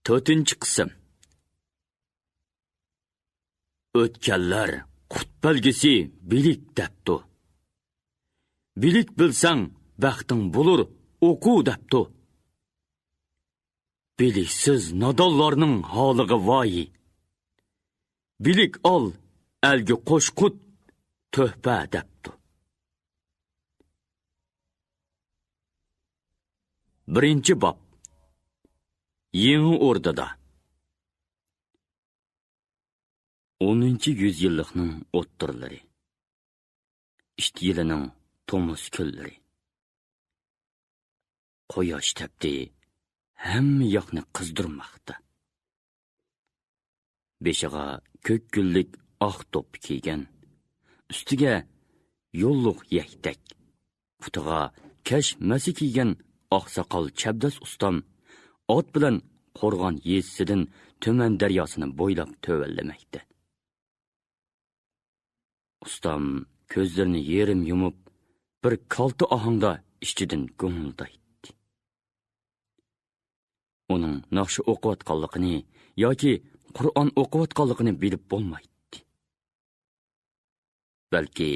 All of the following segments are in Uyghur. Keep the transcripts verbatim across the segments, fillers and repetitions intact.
تۆتىنچى قىسىم. ئۆتكەنلەر قۇت بەلگىسى بىلىك دەپتۇ. بىلىك بىلسەڭ، بەختىڭ بولۇر ئوقۇ دەپتۇ. بىلىكسىز نادانلارنىڭ ھالىغا ۋاي. بىلىك ئال، ئەلگە قوشقۇت تۆھپە دەپتۇ. بىرىنچى باب. يېڭى ئوردىدا. ئونىنچى يۈزيىللىقنىڭ ئوتتۇرىلىرى. ئىت يىلىنىڭ تومۇز كۈنلىرى. قۇياش تەپتى، ھەممە ياقنى قىزدۇرماقتا. بېشىغا كۆك گۈللۈك ئاق دوپپا كىيگەن، ئۈستىگە يوللۇق يەكتەك، پۇتىغا كەش مەسە كىيگەن ئاقساقال چەبدەس ئۇستام ئات بىلەن قورغان يېزىسىدىن تۈمەن دەرياسىنى بويلاپ تۆۋەنلىمەكتە. ئۇستام كۆزلىرىنى يېرىم يۇمۇپ، بىر كالتە ئاھاڭدا ئىچىدىن گۇڭۇلدايتتى. ئۇنىڭ ناخشا ئوقۇۋاتقانلىقىنى ياكى قۇرئان ئوقۇۋاتقانلىقىنى بىلىپ بولمايتتى. بەلكى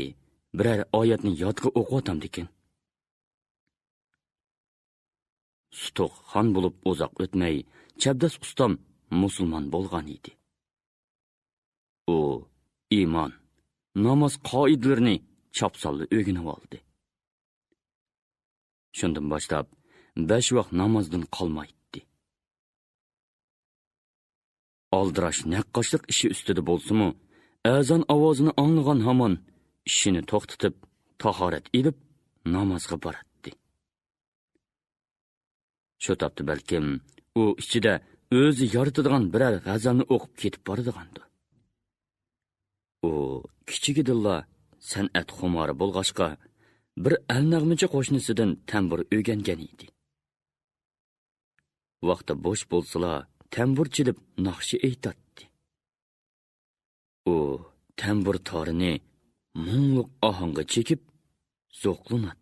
بىرەر ئايەتنى يادقا ئوقۇۋاتامدىكىن؟ سۇتۇق خان بولۇپ ئۇزاق ئۆتمەي، چەبدەس ئۇستام مۇسۇلمان بولغان ئىدى. ئۇ ئىمان، ناماز قائىدىلىرىنى چاپسانلا ئۆگىنىۋالدى. شۇندىن باشلاپ بەش ۋاق نامازدىن قالمايتتى. ئالدىراش نەققاشلىق ئىشى ئۈستىدە بولسىمۇ، ئەزان ئاۋازىنى ئاڭلىغان ھامان ئىشىنى توختىتىپ، تاھارەت ئېلىپ، نامازغا باراتتى. شۇ تاپتا بەلكىم ئۇ ئىچىدە ئۆزى يارىتىدىغان بىرەر غەزەلنى ئوقۇپ كېتىپ بارىدىغاندۇ. ئۇ كىچىكىدىنلا سەنئەت خۇمارى بولغاچقا، بىر ئەلنەغمىچى قوشنىسىدىن تەمبۇر ئۆگەنگەن ئىدى. ۋاقتى بوش بولسىلا، تەمبۇر چېلىپ ناخشا ئېيتاتتى. ئۇ تەمبۇر تارىنى مۇڭلۇق ئاھاڭغا چېكىپ زوقلىناتتى.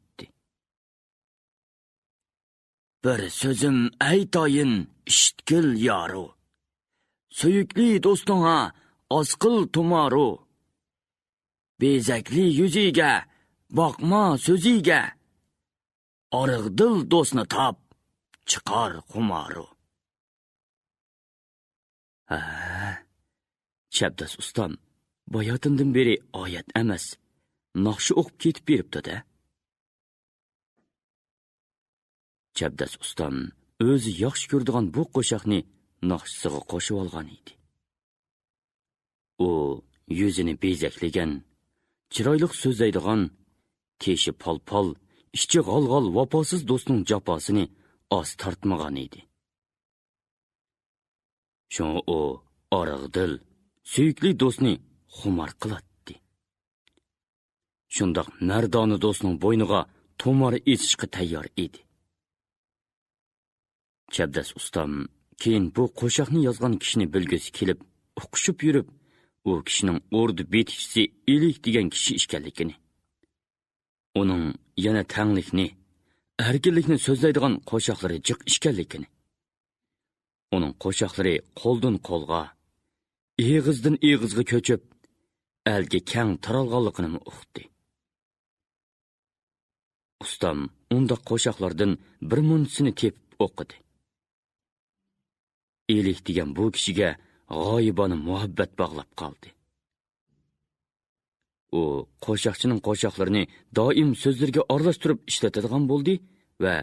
بىر سۆزۈم ئەيتايىن، ئىشىتكىل يارۇ. سۆيۈكلى دوستۇڭا ئاز قىل تۇمارۇ. بېزەكلى يۈزىگە، باقما سۆزىگە. ئارىغدىل دوستنى تاپ، چىقار خۇمارۇ. ھە، چەبدەس ئۇستام باياتىندىن بېرى ئايەت ئەمەس، ناخشا ئوقۇپ كېتىپ بېرىپتۇ-دە. چەبدەس ئۇستام ئۆزى ياخشى كۆرىدىغان بۇ قوشاقنى ناخشىسىغا قوشۇۋالغان ئىدى. ئۇ يۈزىنى بېزەكلىگەن، چىرايلىق سۆزلەيدىغان، تېشى پال-پال، ئىچى غال-غال ۋاپاسىز دوستنىڭ جاپاسىنى ئاز تارتمىغان ئىدى. شۇڭا ئۇ ئارىغدىل، سۆيۈكلۈك دوستنى خۇمار قىلاتتى. شۇنداق مەردانە دوستنىڭ بوينىغا تۇمار ئېسىشقا تەييار ئىدى. چەبدەس ئۇستام كېيىن بۇ قوشاقنى يازغان كىشىنى بىلگۈسى كېلىپ، ئۇقۇشۇپ يۈرۈپ، ئۇ كىشىنىڭ ئوردا بېيىتكۈچىسى ئىلىك دېگەن كىشى ئىكەنلىكىنى، ئۇنىڭ يەنە تەڭلىكنى، ئەركىنلىكنى سۆزلەيدىغان قوشاقلىرى جىق ئىكەنلىكىنى، ئۇنىڭ قوشاقلىرى قولدىن قولغا، ئېغىزدىن ئېغىزغا كۆچۈپ، ئەلگە كەڭ تارالغانلىقىنىمۇ ئۇقتى. ئۇستام ئۇنداق قوشاقلاردىن بىر مۇنچىسىنى تېپىپ ئوقۇدى. ئىلىك دېگەن بۇ كىشىگە غايىبانە مۇھەببەت باغلاپ قالدى. ئۇ قوشاقچىنىڭ قوشاقلىرىنى دائىم سۆزلىرىگە ئارىلاشتۇرۇپ ئىشلىتىدىغان بولدى ۋە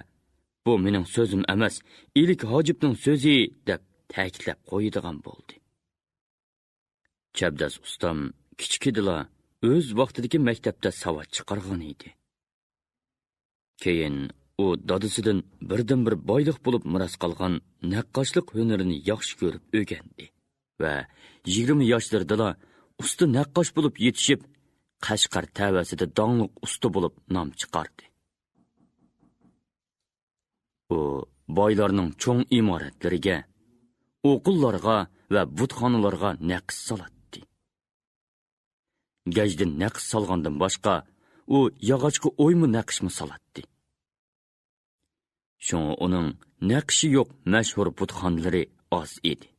«بۇ مېنىڭ سۆزۈم ئەمەس، ئىلىك ھاجىپنىڭ سۆزى» دەپ تەكىتلەپ قويىدىغان بولدى. چەبدەس ئۇستام كىچىكىدىلا ئۆز ۋاقتىدىكى مەكتەپتە ساۋات چىقارغان ئىدى. كېيىن ئۇ دادىسىدىن بىردىنبىر بايلىق بولۇپ مىراس قالغان نەققاشلىق ھۈنىرىنى ياخشى كۆرۈپ ئۆگەندى ۋە يىگىرمە ياشلىرىدىلا ئۇستا نەققاش بولۇپ يېتىشىپ، قەشقەر تەۋەسىدە داڭلىق ئۇستا بولۇپ نام چىقاردى. ئۇ بايلارنىڭ چوڭ ئىمارەتلىرىگە، ئوقۇللارغا ۋە بۇتخانىلارغا نەقىش سالاتتى. گەجدىن نەقىش سالغاندىن باشقا، ئۇ ياغاچقا ئويما نەقىشمۇ سالاتتى. شۇڭا ئۇنىڭ نەقىشى يوق مەشھۇر بۇتخانىلىرى ئاز ئىدى.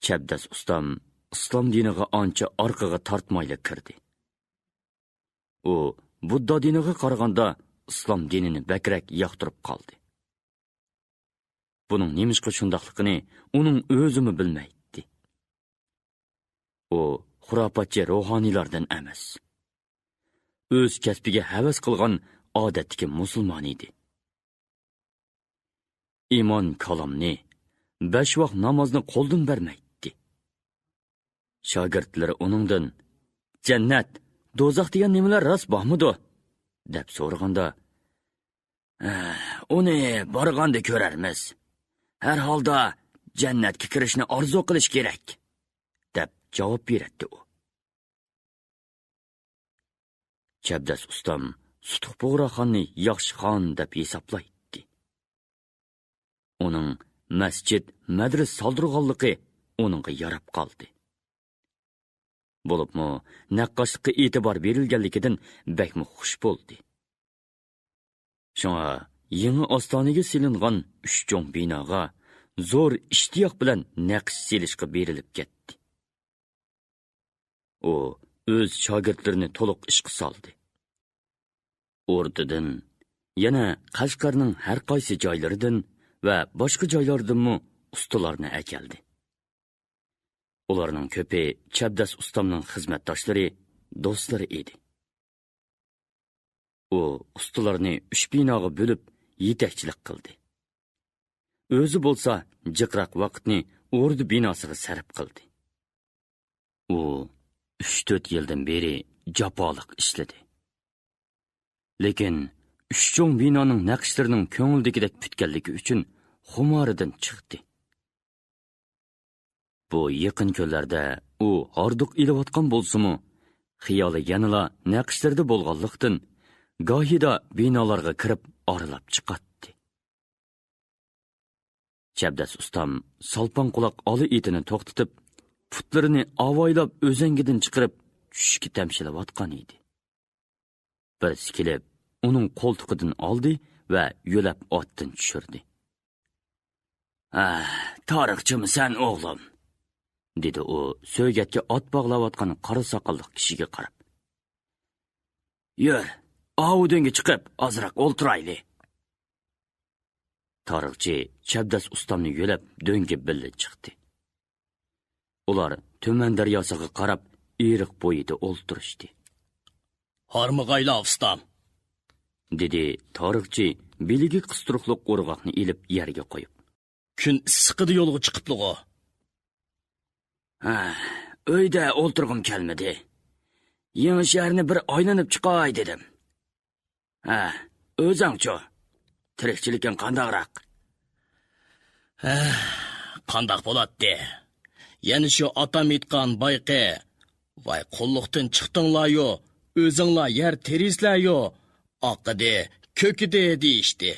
چەبدەس ئۇستام ئىسلام دىنىغا ئانچە ئارقىغا تارتمايلا كىردى. ئۇ بۇددا دىنىغا قارىغاندا ئىسلام دىنىنى بەكرەك ياقتۇرۇپ قالدى. بۇنىڭ نېمىشقا شۇنداقلىقىنى ئۇنىڭ ئۆزىمۇ بىلمەيتتى. ئۇ خۇراپاتچى روھانىيلاردىن ئەمەس. ئۆز كەسپىگە ھەۋەس قىلغان ئادەتتىكى مۇسۇلمان ئىدى. ئىمان كالامنى، بەش ۋاق نامازنى قولدىن بەرمەيتتى. شاگىرتلىرى ئۇنىڭدىن، «جەننەت، دوزاخ دېگەن نېمىلەر راست بارمىدۇ؟» دەپ سورىغاندا، «ئۇنى بارغاندا كۆرەرمىز. ھەر ھالدا جەننەتكە كىرىشنى ئارزۇ قىلىش كېرەك» دەپ جاۋاب بېرەتتى ئۇ. چەبدەس ئۇستام سۇتۇق بۇغراخاننى ياخشى خان دەپ ھېسابلايتتى. ئۇنىڭ مەسچىت، مەدرىسە سالدۇرغانلىقى ئۇنىڭغا ياراپ قالدى. بولۇپمۇ نەققاشلىققا ئېتىبار بېرىلگەنلىكىدىن بەكمۇ خۇش بولدى. شۇڭا يېڭى ئاستانىگە سېلىنغان ئۈچ چوڭ بىناغا زور ئىشتىياق بىلەن نەقىش سېلىشقا بېرىلىپ كەتتى. ئۇ ئۆز شاگىرتلىرىنى تولۇق ئىشقا سالدى. ئوردىدىن، يەنە قەشقەرنىڭ ھەر قايسى جايلىرىدىن ۋە باشقا جايلاردىنمۇ ئۇستىلارنى ئەكەلدى. ئۇلارنىڭ كۆپى چەبدەس ئۇستامنىڭ خىزمەتداشلىرى، دوستلىرى ئىدى. ئۇ ئۇستىلارنى ئۈچ بىناغا بۆلۈپ يېتەكچىلىك قىلدى. ئۆزى بولسا جىقراق ۋاقىتنى ئوردا بىناسىغا سەرپ قىلدى. ئۇ ئۈچ تۆت يىلدىن بېرى جاپالىق ئىشلىدى. لېكىن ئۈچ چوڭ بىنانىڭ نەقىشلىرىنىڭ كۆڭۈلدىكىدەك پۈتكەنلىكى ئۈچۈن خۇمارىدىن چىقتى. بۇ يېقىن كۈنلەردە ئۇ ھاردۇق ئېلىۋاتقان بولسىمۇ، خىيالى يەنىلا نەقىشلىرىدە بولغانلىقتىن، گاھىدا بىنالارغا كىرىپ ئارىلاپ چىقاتتى. چەبدەس ئۇستام سالپاڭ قۇلاق ئالا ئېتىنى توختىتىپ، پۇتلىرىنى ئاۋايلاپ ئۆزەڭگىدىن چىقىرىپ، چۈشۈشكە تەمشىلىۋاتقان ئىدى. بىرسى كېلىپ، ئۇنىڭ قولتۇقىدىن ئالدى ۋە يۆلەپ ئاتتىن چۈشۈردى. «ھە، تارىخچىمۇ سەن، ئوغلۇم؟» دېدى ئۇ سۆگەتكە ئات باغلاۋاتقان قارا ساقاللىق كىشىگە قاراپ. «يۈر، ئاۋۇ دۆڭگە چىقىپ ئازراق ئولتۇرايلى.» تارىخچى چەبدەس ئۇستامنى يۆلەپ دۆڭگە بىللە چىقتى. ئۇلار تۈمەن دەرياسىغا قاراپ ئېرىق بويىدا ئولتۇرۇشتى. «ھارمىغايلا، ئۇستام!» دېدى تارىخچى بېلىگە قىستۇرۇقلۇق ئورغاقنى ئېلىپ يەرگە قويۇپ. «كۈن ئىسسىقىدا يولغا چىقىپلىغۇ.» «ھە، ئۆيدە ئولتۇرغۇم كەلمىدى. يېڭى شەھەرنى بىر ئايلىنىپ چىقاي دېدىم. ھە، ئۆزۈڭچۇ؟ تىرىكچىلىكىڭ قانداقراق؟» «ھە، قانداق بولاتتى؟ يەنە شۇ ئاتام ئېيتقان بايىقى، ۋاي قۇللۇقتىن چىقتىڭلاريۇ، ئۆزۈڭلار يەر تېرىسىلەريۇ، ئاقىدى، كۆكىدى دېيىشتى.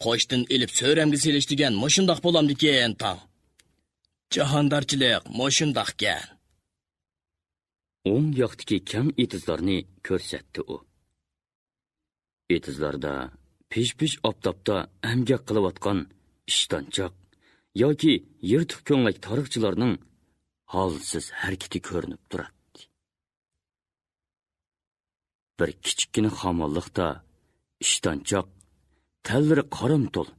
قوشتىن ئېلىپ سۆرەمگە سېلىش دېگەن مۇشۇنداق بولامدىكىن تاڭ. جاھاندارچىلىق مۇشۇنداقكەن.» ئوڭ ياقتىكى كەڭ ئېتىزلارنى كۆرسەتتى ئۇ. ئېتىزلاردا پىژ-پىژ ئاپتاپتا ئەمگەك قىلىۋاتقان ئىشتانچاق ياكى يىرتىق كۆڭلەك تارىخچىلارنىڭ ھالسىز ھەرىكىتى كۆرۈنۈپ تۇراتتى. بىر كىچىككىنە خامانلىقتا ئىشتانچاق، تەنلىرى قارامتۇل،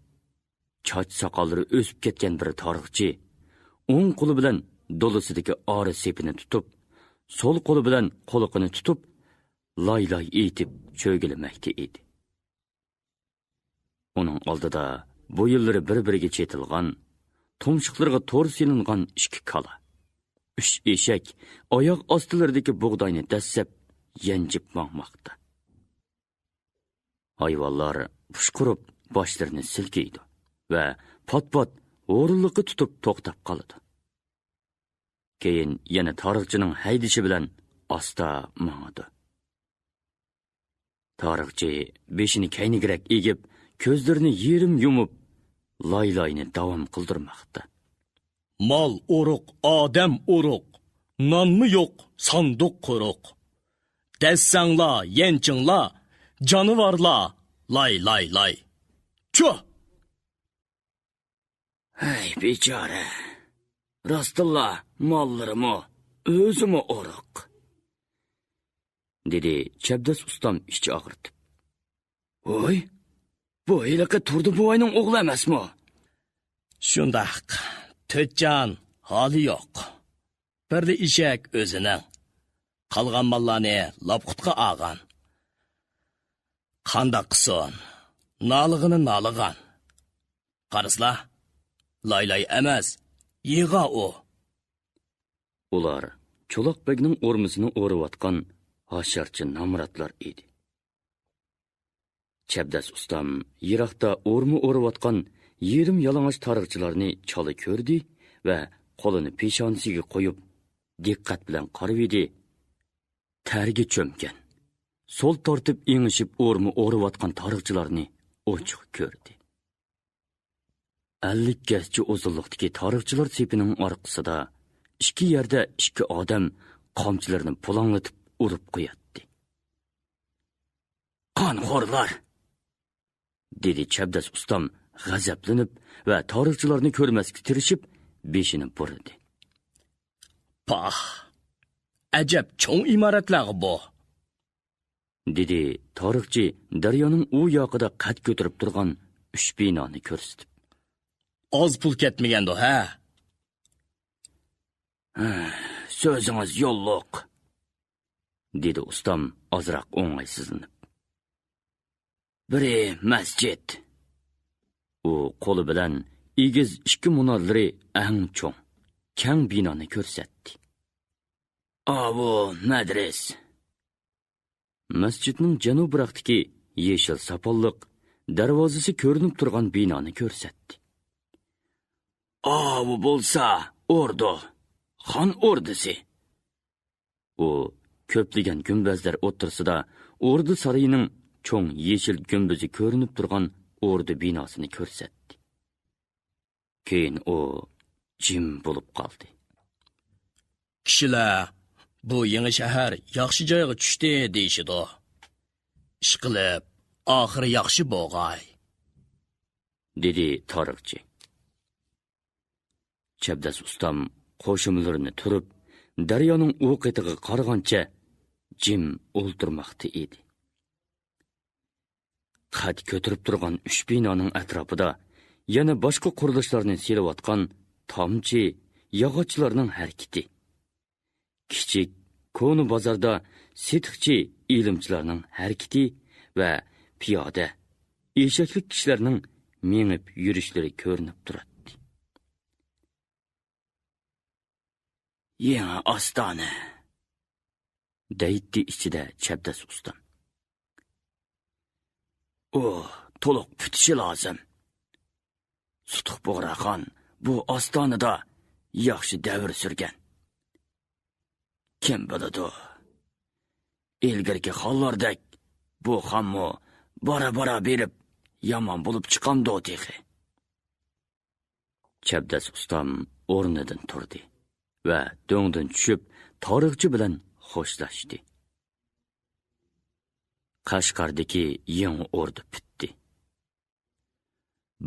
چاچ ساقاللىرى ئۆسۈپ كەتكەن بىر تارىخچى ئوڭ قولى بىلەن دولىسىدىكى ئارا سېپىنى تۇتۇپ، سول قولى بىلەن قۇلىقىنى تۇتۇپ، لاي-لاي ئېيتىپ چۆگىلىمەكتە ئىدى. ئۇنىڭ ئالدىدا بويۇنلىرى بىر-بىرىگە چېتىلغان، تۇمشۇقلىرىغا تور سېلىنغان ئىككى كالا، ئۈچ ئېشەك ئاياغ ئاستىلىرىدىكى بۇغداينى دەسسەپ يەنجىپ ماڭماقتا. ھايۋانلار پۇشقۇرۇپ باشلىرىنى سىلكىيدۇ ۋە پات-پات ھورۇنلۇقى تۇتۇپ توختاپ قالىدۇ. كېيىن يەنە تارىخچىنىڭ ھەيدىشى بىلەن ئاستا ماڭىدۇ. تارىخچى بېشىنى كەينىگىرەك ئېگىپ، كۆزلىرىنى يېرىم يۇمۇپ، لاي-لاينى داۋام قىلدۇرماقتا. مال ئورۇق، ئادەم ئورۇق، نانمۇ يوق، ساندۇق قۇرۇق. دەسسەڭلار، يەنچىڭلار، جانىۋارلار، لاي، لاي، لاي. چۇھ! ھەي، بىچارە. راستتىنلا ماللىرىمۇ، ئۆزىمۇ ئورۇق. دېدى چەبدەس ئۇستام ئىچ ئاغرىتىپ. ۋوي، بۇ ھېلىقى تۇردى بوۋاينىڭ ئوغلى ئەمەسمۇ؟ شۇنداق، تۆت جان، ھالى يوق. بىردە ئېشەك ئۆزىنىڭ. قالغان ماللارنى لاپقۇتقا ئالغان. قانداق قىلسۇن؟ نالىغىنى نالىغان. قارىسىلا، لاي-لاي ئەمەس، يىغا ئۇ. ئۇلار چولاق بەگنىڭ ئورمىسىنى ئورۇۋاتقان ھاشارچى نامراتلار ئىدى. چەبدەس ئۇستام يىراقتا ئورما ئورۇۋاتقان يېرىم يالىڭاچ تارىخچىلارنى چالا كۆردى ۋە قولىنى پېشانىسىگە قويۇپ، دىققەت بىلەن قارىۋىدى. تەرگە چۆمگەن، سول تارتىپ ئېڭىشىپ ئورما ئورۇۋاتقان تارىخچىلارنى ئوچۇق كۆردى. ئەللىك گەزچە ئۇزۇنلۇقتىكى تارىخچىلار سېپىنىڭ ئارقىسىدا ئىككى يەردە ئىككى ئادەم قامچىلىرىنى پۇلاڭلىتىپ ئۇرۇپ قوياتتى. «قانخورلار!» دېدى چەبدەس ئۇستام غەزەپلىنىپ ۋە تارىخچىلارنى كۆرمەسكە تىرىشىپ بېشىنى بۇرىدى. پاھ! ئەجەب چوڭ ئىمارەتلەرغۇ بۇ! دېدى تارىخچى دەريانىڭ ئۇ ياقىدا قەد كۆتۈرۈپ تۇرغان ئۈچ بىنانى كۆرسىتىپ. ئاز پۇل كەتمىگەندۇ، ھە؟ ھە، سۆزىڭىز يوللۇق، دېدى ئۇستام ئازراق ئوڭايسىزلىنىپ. بىرى مەسچىت. ئۇ قولى بىلەن ئېگىز ئىككى مۇنارلىرى ئەڭ چوڭ، كەڭ بىنانى كۆرسەتتى. ئاۋۇ مەدرىس. مەسچىتنىڭ جەنۇبىراقتىكى يېشىل ساپانلىق، دەرۋازىسى كۆرۈنۈپ تۇرغان بىنانى كۆرسەتتى. ئاۋۇ بولسا ئوردۇ، خان ئوردىسى. ئۇ كۆپلىگەن گۈمبەزلەر ئوتتۇرىسىدا ئوردا سارىيىنىڭ چوڭ يېشىل گۈمبىزى كۆرۈنۈپ تۇرغان ئوردا بىناسىنى كۆرسەتتى. كېيىن ئۇ جىم بولۇپ قالدى. كىشىلەر بۇ يېڭى شەھەر ياخشى جايغا چۈشتى دېيىشىدۇ. ئىشقىلىپ، ئاخىرى ياخشى بولغاي، دېدى تارىخچى. چەبدەس ئۇستام قوشۇملىرىنى تۈرۈپ، دەريانىڭ ئۇ قېتىغا قارىغانچە جىم ئولتۇرماقتا ئىدى. قەد كۆتۈرۈپ تۇرغان ئۈچ بىنانىڭ ئەتراپىدا يەنە باشقا قۇرۇلۇشلارنى سېلىۋاتقان تامچى، ياغاچچىلارنىڭ ھەرىكىتى، كىچىك كونا بازاردا سېتىقچى، ئېلىمچىلارنىڭ ھەرىكىتى ۋە پىيادە، ئېشەكلىك كىشىلەرنىڭ مېڭىپ يۈرۈشلىرى كۆرۈنۈپ تۇراتتى. يېڭى ئاستانە، دەيتتى ئىچىدە چەبدەس ئۇستام. ئۇ تولۇق پۈتۈشى لازىم. سۇتۇق بۇغراخان بۇ ئاستانىدا ياخشى دەۋر سۈرگەن. كىم بىلىدۇ، ئىلگىرىكى خانلاردەك بۇ خانمۇ بارا-بارا بېرىپ يامان بولۇپ چىقامدۇ تېخى. چەبدەس ئۇستام ئورنىدىن تۇردى ۋە دۆڭدىن چۈشۈپ، تارىخچى بىلەن خوشلاشتى. قەشقەردىكى يېڭى ئوردا پۈتتى.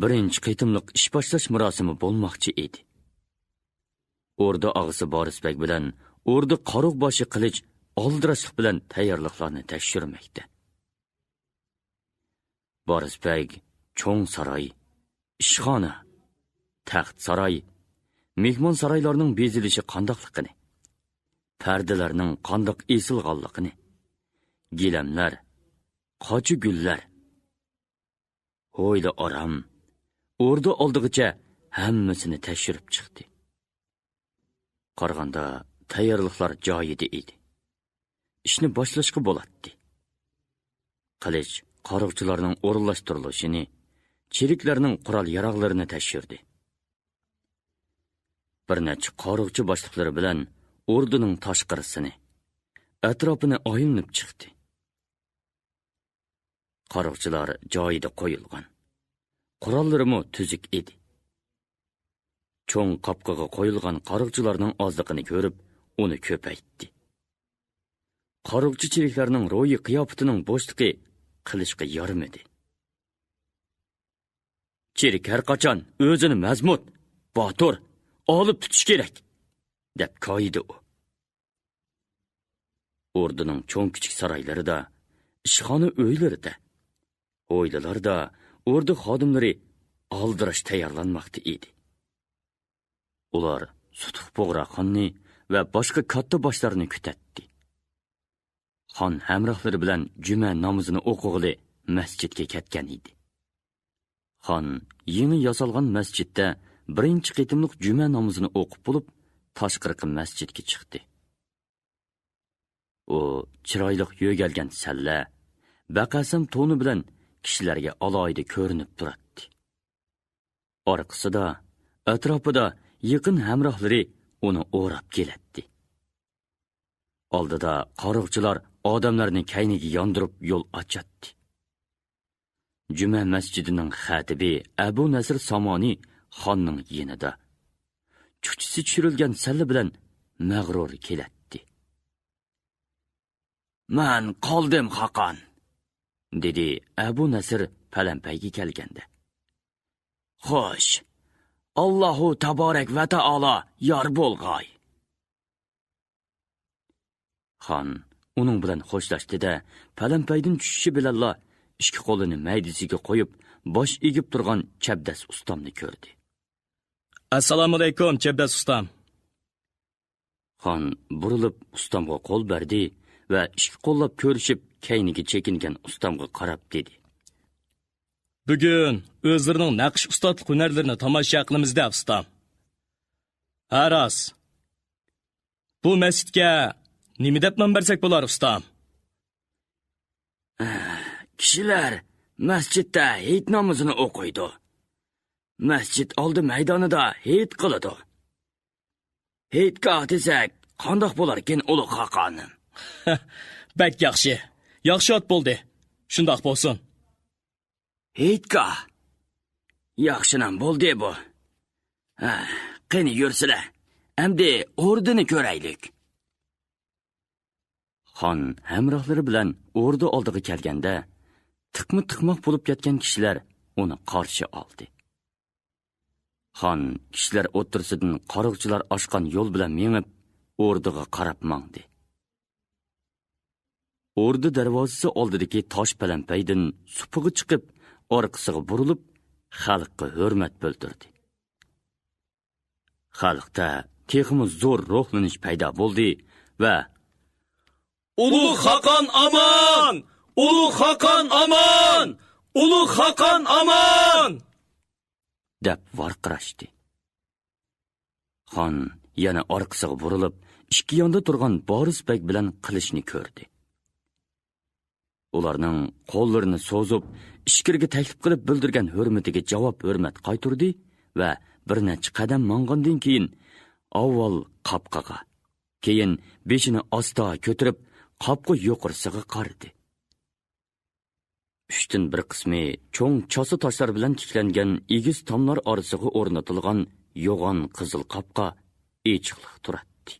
بىرىنچى قېتىملىق ئىش باشلاش مۇراسىمى بولماقچى ئىدى. ئوردا ئاغىسى بارىس بەگ بىلەن ئوردا قارۇق باشى قىلىچ ئالدىراشلىق بىلەن تەييارلىقلارنى تەكشۈرمەكتە. بارىس بەگ چوڭ ساراي، ئىشخانا، تەخت ساراي، مېھمان سارايلارنىڭ بېزىلىشى قانداقلىقىنى، پەردىلەرنىڭ قانداق ئېسىلغانلىقىنى، گىلەملەر، قاچا گۈللەر، ھويلا ئارام، ئوردا ئالدىغىچە ھەممىسىنى تەكشۈرۈپ چىقتى. قارىغاندا تەييارلىقلار جايىدا ئىدى. ئىشنى باشلاشقا بولاتتى. قىلىچ قارۇقچىلارنىڭ ئورۇنلاشتۇرۇلۇشىنى، چېرىكلەرنىڭ قورال-ياراغلىرىنى تەكشۈردى. بىر نەچچە قارۇقچى باشلىقلىرى بىلەن ئوردىنىڭ تاشقىرىسىنى، ئەتراپىنى ئايلىنىپ چىقتى. قارۇقچىلار جايىدا قويۇلغان. قوراللىرىمۇ تۈزۈك ئىدى. چوڭ قاپقىغا قويۇلغان قارۇقچىلارنىڭ ئازلىقىنى كۆرۈپ، ئۇنى كۆپەيتتى. قارۇقچى چېرىكلەرنىڭ روھىي قىياپىتىنىڭ بوشلۇقى قىلىچقا يارىمىدى. چېرىك ھەرقاچان ئۆزىنى مەزمۇت، باتۇر، ئالىپ تۇتۇش كېرەك!» دەپ كايىدى ئۇ. ئوردىنىڭ چوڭ-كىچىك سارايلىرىدا، ئىشخانا ئۆيلىرىدە، ھويلىلاردا ئوردا خادىملىرى ئالدىراش تەييارلانماقتا ئىدى. ئۇلار سۇتۇق بۇغراخاننى ۋە باشقا كاتتا باشلارنى كۈتەتتى. خان ھەمراھلىرى بىلەن جۈمە نامىزىنى ئوقۇغىلى مەسچىتكە كەتكەن ئىدى. خان يېڭى ياسالغان مەسچىتتە بىرىنچى قېتىملىق جۈمە نامىزىنى ئوقۇپ بولۇپ، تاشقىرىقى مەسچىتكە چىقتى. ئۇ چىرايلىق يۆگەلگەن سەللە، بەقەسەم تونى بىلەن كىشىلەرگە ئالاھىدە كۆرۈنۈپ تۇراتتى. ئارقىسىدا، ئەتراپىدا يېقىن ھەمراھلىرى ئۇنى ئوراپ كېلەتتى. ئالدىدا قارۇقچىلار ئادەملەرنى كەينىگە ياندۇرۇپ يول ئاچاتتى. جۈمە مەسچىتىنىڭ خەتىبى ئەبۇ نەسىر سامانى خاننىڭ يېنىدا، چۇچىسى چۈشۈرۈلگەن سەللە بىلەن مەغرۇر كېلەتتى. «مەن قالدىم، خاقان!» دېدى ئەبۇ نەسىر پەلەمپەيگە كەلگەندە. «خوش، ئاللاھۇ تابارەك ۋە تائالا يار بولغاي!» خان ئۇنىڭ بىلەن خوشلاشتى-دە، پەلەمپەيدىن چۈشۈشى بىلەنلا ئىككى قولىنى مەيدىسىگە قويۇپ، باش ئېگىپ تۇرغان چەبدەس ئۇستامنى كۆردى. «ئەسسالامۇئەلەيكۇم، چەبدەس ئۇستام!» خان بۇرۇلۇپ ئۇستامغا قول بەردى ۋە ئىككى قوللاپ كۆرۈشۈپ، كەينىگە چېكىنگەن ئۇستامغا قاراپ دېدى. «بۈگۈن ئۆزلىرىنىڭ نەقىش ئۇستازلىق ھۈنەرلىرىنى تاماشا قىلىمىز-دە، ئۇستام. ھە، راست. بۇ مەسچىتكە نېمە دەپ نام بەرسەك بولار، ئۇستام؟» «كىشىلەر مەسچىتتە ھېيت نامىزىنى ئوقۇيدۇ. مەسچىت ئالدى مەيدانىدا ھېيت قىلىدۇ. ھېيتگاھ دېسەك قانداق بولاركىن، ئۇلۇغ خاقانىم؟» «بەك ياخشى. ياخشى ئات بولدى. شۇنداق بولسۇن.» «ھېيتگاھ. ياخشىنام بولدى بۇ. ھە، قېنى يۈرسىلە، ئەمدى ئوردىنى كۆرەيلىك.» خان ھەمراھلىرى بىلەن ئوردا ئالدىغا كەلگەندە، تىقما تىقماق بولۇپ كەتكەن كىشىلەر ئۇنى قارشى ئالدى. خان كىشىلەر ئوتتۇرىسىدىن قارۇقچىلار ئاچقان يول بىلەن مېڭىپ، ئوردىغا قاراپ ماڭدى. ئوردا دەرۋازىسى ئالدىدىكى تاش پەلەمپەيدىن سۇپىغا چىقىپ، ئارقىسىغا بۇرۇلۇپ، خەلققە ھۆرمەت بىلدۈردى. خەلقتە تېخىمۇ زور روھلىنىش پەيدا بولدى ۋە «ئۇلۇغ خاقان ئامان! ئۇلۇغ خاقان ئامان! ئۇلۇغ خاقان ئامان!» دەپ ۋارقىراشتى. خان يەنە ئارقىسىغا بۇرۇلۇپ، ئىككى ياندا تۇرغان بارىس بەگ بىلەن قىلىچنى كۆردى. ئۇلارنىڭ قوللىرىنى سوزۇپ، ئىچكىرىگە تەكلىپ قىلىپ بىلدۈرگەن ھۆرمىتىگە جاۋاب ھۆرمەت قايتۇردى ۋە بىر نەچچە قەدەم ماڭغاندىن كېيىن، ئاۋۋال قاپقىغا، كېيىن بېشىنى ئاستا كۆتۈرۈپ، قاپقا يۇقىرىسىغا قارىدى. ئۈچتىن بىر قىسمى چوڭ چاسا تاشلار بىلەن تىكلەنگەن ئېگىز تاملار ئارىسىغا ئورنىتىلغان يوغان قىزىل قاپقا ئېچىقلىق تۇراتتى.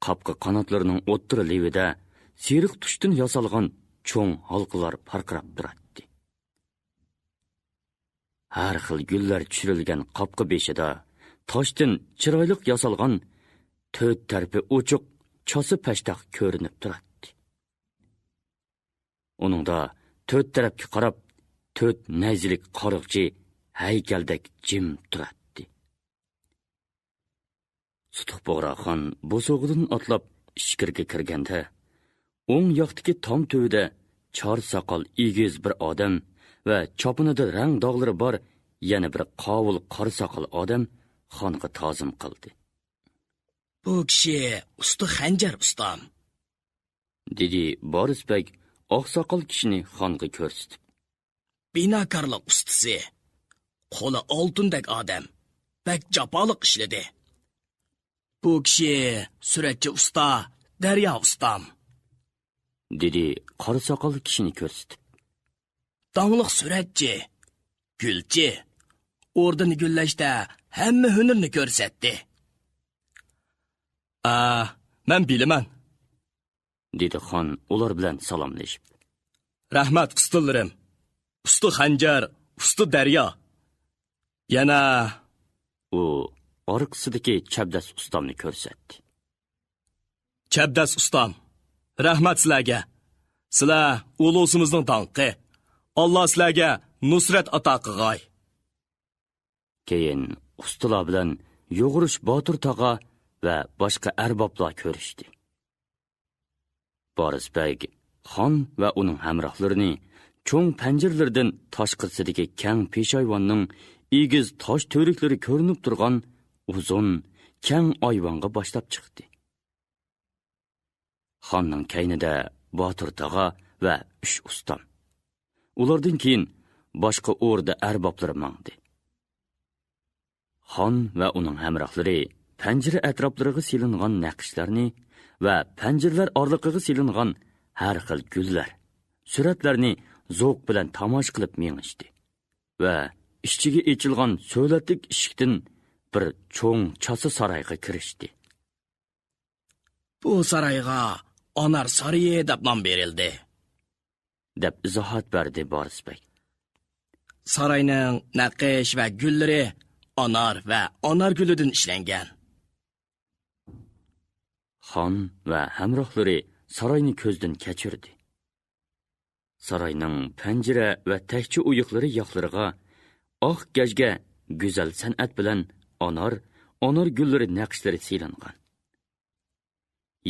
قاپقا قاناتلىرىنىڭ ئوتتۇرا لېۋىدە سېرىق تۇشتىن ياسالغان چوڭ ھالقىلار پارقىراپ تۇراتتى. ھەر خىل گۈللەر چۈشۈرۈلگەن قاپقا بېشىدا تاشتىن چىرايلىق ياسالغان تۆت تەرىپى ئوچۇق چاسا پەشتاق كۆرۈنۈپ تۇراتتى. ئۇنىڭدا تۆت تەرەپكە قاراپ تۆت نەيزىلىك قارۇقچى ھەيكەلدەك جىم تۇراتتى. سۇتۇق بۇغراخان بوسۇغىدىن ئاتلاپ ئىچكىرىگە كىرگەندە، ئوڭ ياقتىكى تام تۈۋىدە چار ساقال ئېگىز بىر ئادەم ۋە چاپىنىدا رەڭ داغلىرى بار يەنە بىر قاۋۇل قارا ساقال ئادەم خانغا تازىم قىلدى. «بۇ كىشى ئۇستا خەنجەر ئۇستام.» دېدى بارىس بەگ ئاقساقال كىشىنى خانغا كۆرسىتىپ. «بىناكارلىق ئۇستىسى، قولى ئالتۇندەك ئادەم، بەك جاپالىق ئىشلىدى. بۇ كىشى سۈرەتچى ئۇستا، دەريا ئۇستام.» دېدى قارا ساقال كىشىنى كۆرسىتىپ. «داڭلىق سۈرەتچى، گۈلچى، ئوردىنى گۈللەشتە ھەممە ھۈنىرىنى كۆرسەتتى.» «ئا، مەن بىلىمەن.» دېدى خان ئۇلار بىلەن سالاملىشىپ. «رەھمەت، ئۇستىلىرىم. ئۇستا خەنجەر، ئۇستا دەريا. يەنە ئۇ ئارقىسىدىكى چەبدەس ئۇستامنى كۆرسەتتى. چەبدەس ئۇستام، رەھمەت سىلەرگە. سىلەر ئۇلۇسىمىزنىڭ داڭقى. ئاللا سىلەرگە نۇسرەت ئاتا قىغاي. كېيىن ئۇستىلار بىلەن يۇغۇرۇش باتۇر تاغا ۋە باشقا ئەربابلار كۆرۈشتى. بارىس بەگ خان ۋە ئۇنىڭ ھەمراھلىرىنى چوڭ پەنجىرىلىرىدىن تاشقىرىسىدىكى كەڭ پېشايۋاننىڭ ئېگىز تاش تۈۋرۈكلىرى كۆرۈنۈپ تۇرغان ئۇزۇن، كەڭ ئايۋانغا باشلاپ چىقتى. خاننىڭ كەينىدە باتۇر تاغا ۋە ئۈچ ئۇستام. ئۇلاردىن كېيىن باشقا ئوردا ئەربابلىرى ماڭدى. خان ۋە ئۇنىڭ ھەمراھلىرى پەنجىرە ئەتراپلىرىغا سېلىنغان نەقىشلەرنى ۋە پەنجىرىلەر ئارىلىقىغا سېلىنغان ھەر خىل گۈللەر، سۈرەتلەرنى زوق بىلەن تاماشا قىلىپ مېڭىشتى ۋە ئىچىگە ئېچىلغان سۆلەتلىك ئىشىكتىن بىر چوڭ چاسا سارايغا كىرىشتى. بۇ سارايغا ئانار سارىيى دەپ نام بېرىلدى، دەپ ئىزاھات بەردى بارىس بەگ. ساراينىڭ نەقىش ۋە گۈللىرى ئانار ۋە ئانار گۈلىدىن ئىشلەنگەن. خان ۋە ھەمراھلىرى ساراينى كۆزدىن كەچۈردى. ساراينىڭ پەنجىرە ۋە تەكچە ئويۇقلىرى ياقلىرىغا ئاق گەجگە گۈزەل سەنئەت بىلەن ئانار، ئانار گۈللىرى نەقىشلىرى سېلىنغان.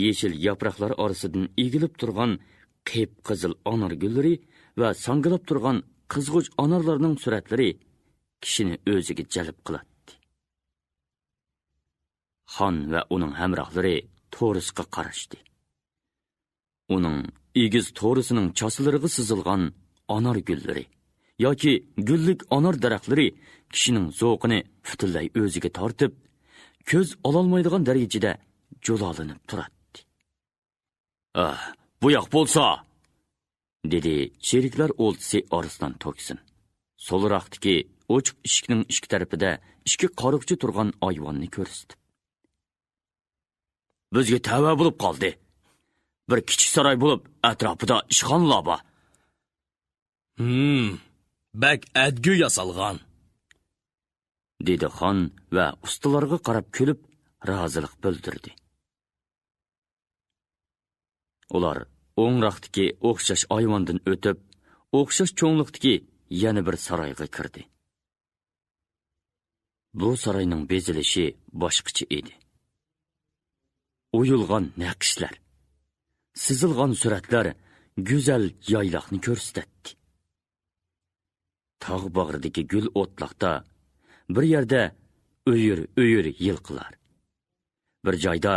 يېشىل ياپراقلار ئارىسىدىن ئېگىلىپ تۇرغان قىپقىزىل ئانار گۈللىرى ۋە ساڭگىلاپ تۇرغان قىزغۇچ ئانارلارنىڭ سۈرەتلىرى كىشىنى ئۆزىگە جەلپ قىلاتتى. خان ۋە ئۇنىڭ ھەمراھلىرى تورۇسقا قاراشتى. ئۇنىڭ ئېگىز تورۇسىنىڭ چاسىلىرىغا سىزىلغان ئانار گۈللىرى ياكى گۈللۈك ئانار دەرەخلىرى كىشىنىڭ زوقىنى پۈتۈنلەي ئۆزىگە تارتىپ، كۆز ئالالمايدىغان دەرىجىدە جۇلالىنىپ تۇراتتى. ئاھ، بۇ ياق بولسا! دېدى چېرىكلەر ئولتىسى ئارسلان توكسىن، سولراقتىكى ئوچۇق ئىشىكنىڭ ئىككى تەرىپىدە ئىككى قارۇقچە تۇرغان ئايۋاننى كۆرسىتىپ. بىزگە تەۋە بولۇپ قالدى. بىر كىچىك ساراي بولۇپ، ئەتراپىدا ئىشخانىلار بار. ھىم، بەك ئەدگۈ ياسالغان، دېدى خان ۋە ئۇستىلارغا قاراپ كۈلۈپ، رازىلىق بىلدۈردى. ئۇلار ئوڭراقتىكى ئوخشاش ئايۋاندىن ئۆتۈپ، ئوخشاش چوڭلۇقتىكى يەنە بىر سارايغا كىردى. بۇ ساراينىڭ بېزىلىشى باشقىچە ئىدى. ئويۇلغان نەقىشلەر، سىزىلغان سۈرەتلەر گۈزەل يايلاقنى كۆرسىتەتتى. تاغ باغرىدىكى گۈل ئوتلاقتا بىر يەردە ئۆيۈر-ئۆيۈر يىلقىلار، بىر جايدا